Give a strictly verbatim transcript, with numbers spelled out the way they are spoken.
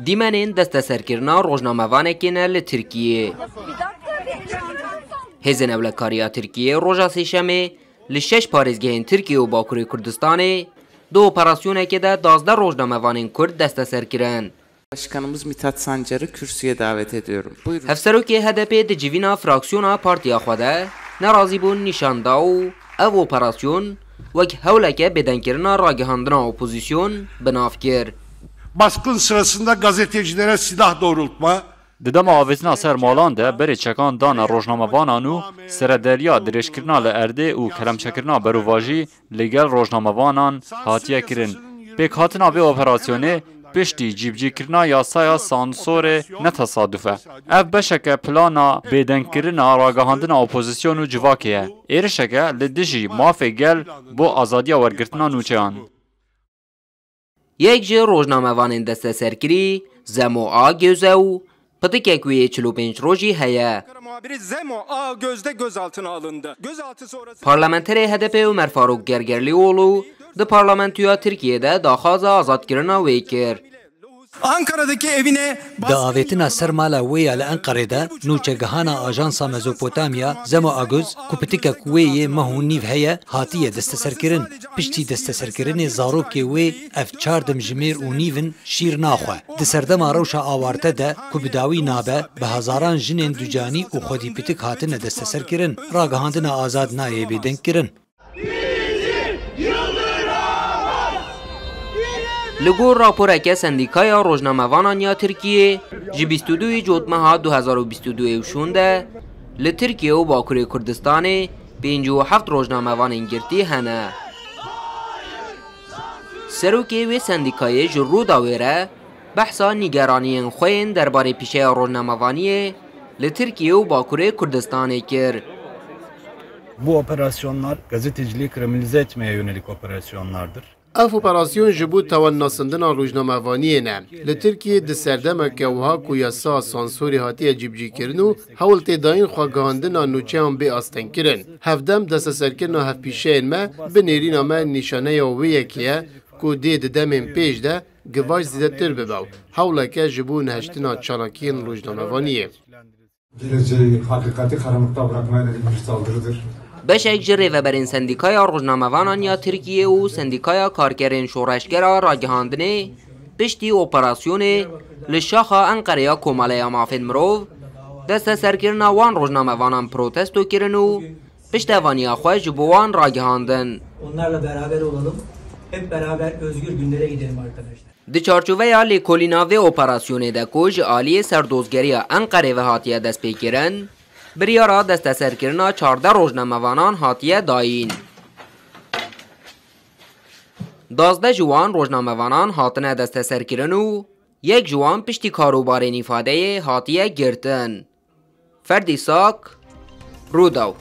Dîmenên desteserkirina rojnamevanekê ne li Tirkiyê. Hêzên Ewlekariya Tirkiyê roja Sêşemê li şeş parêzgehên Tirkiye û Bakurê Kurdistanê di operasyonekê de duwazdeh rojnamevanên Kurd desteser kirin. Başkanımız Mithat Sancar'ı kürsüye davet ediyorum. Buyurun. Hevserokê H D P di civîna fraksiyona partiya xwe de nerazîbûn nîşan da û ev operasyon wek hewleke bêdengkirina ragihandina opozîsyon bi nav kir. Baskın sırasında gazetecilere silah doğrultma, Di dema avêtina ser malan de berê çekan dane rojnamevanan û seredeliya dirêjkirina li erdê û kelemçekirina berovajî li gel rojnamevanan hatiye kirin. Pêkhatina vê operasyonê piştî cîbicîkirina yasaya sansorê ne tesaduf e. Ev beşeke plana bêdengkirina ragihandina opozîsyon û civakê ye. Êrişeke li dijî mafê gel bo azadiya wergirtina nûçeyan. Yek ji rojnamevanên desteserkirî Zemo Agöz e û pitikek wê yê çil û pênc rojî heye. Ankara muhabiri Zemo Agöz de gözaltına alındı. Gözaltı sonrası Parlamenterê H D P Ömer Faruk Gergerlioğlu di parlamentoya Tirkiyê de daxwaza azadkirina wê kir. Ankara'daki evine Di avêtina ser mala wê ya li Enqerê de nûçegihana Ajansa Mezopotamya Zemo Agöz ku pitikek wê yê meh û nîv heye hatiye desteserkirin. Piştî desteserkirinê zarokê wê ev çar dimjimêr û nîv in şîr naxwe. Di serdema rewşa awarte de ku bi dawî nabe, bi hezaran jinên ducanî û xwedî pitik hatine desteserkirin. Ragihandina azad nayê bêdengkirin. Li gor raporeke Sendîkaya Rojnamevanan ya Tirkiyê, ji bîst û duyê Cotmeha du hezar û bîst û duyê û şûn de, li Tirkiye û Bakurê Kurdistanê pêncî û heft rojnamevanên girtî hene. Serokê wê sendîkayê ji Rûdawê re behsa nîgeraniyên xwe yên derbarê pîşeya rojnamevaniyê li Tirkiye û Bakurê Kurdistanê kir. Bu operasyonlar gazeteciliği kriminalize etmeye yönelik operasyonlardır. Ev operasyon ji bo tewannasindina rojnamevaniyê ne. Li Tirkiyê di serdemeke wiha ku yasa sansorê hatiye cîbicîkirin û hewl tê dayîn xwegihandina nûçeyan bê astengkirin. Hevdem desteserkirina hevpîşeyên me bi nêrîna me nîşaneya wê yekê ye ku dê di demên pêş de givaş zêdetir bibe û hewleke ji bo nehiştina çalakiyên rojnamevaniyê. Geleceği hakikati karanlıkta bırakmaya yönelik bir saldırıdır. Beşek ji rêveberên Sendîkaya Rojnamevanan ya Tirkiyê û Sendîkaya Karkerên Şoreşgera Ragihandinê piştî operasyonê li şaxa Enqereya Komeleya Mafên Mirov desteserkirina wan rojnamevanan protesto kirin û piştevaniya xwe ji bo wan ragihandin. Onlarla beraber olalım, hep beraber özgür günlere gidelim arkadaşlar. Di çarçoveya lêkolîna vê operasyonê de ku ji aliyê serdozgeriya Enqerê ve hatiye destpêkirin, biryara desteserkirina çardeh rojnamevanan hatiye dayîn. Duwazdeh ji wan rojnamevanan hatine desteserkirin û yek ji wan piştî karobarên îfadeyê hatiye girtin. Ferdî Sak, Rûdaw.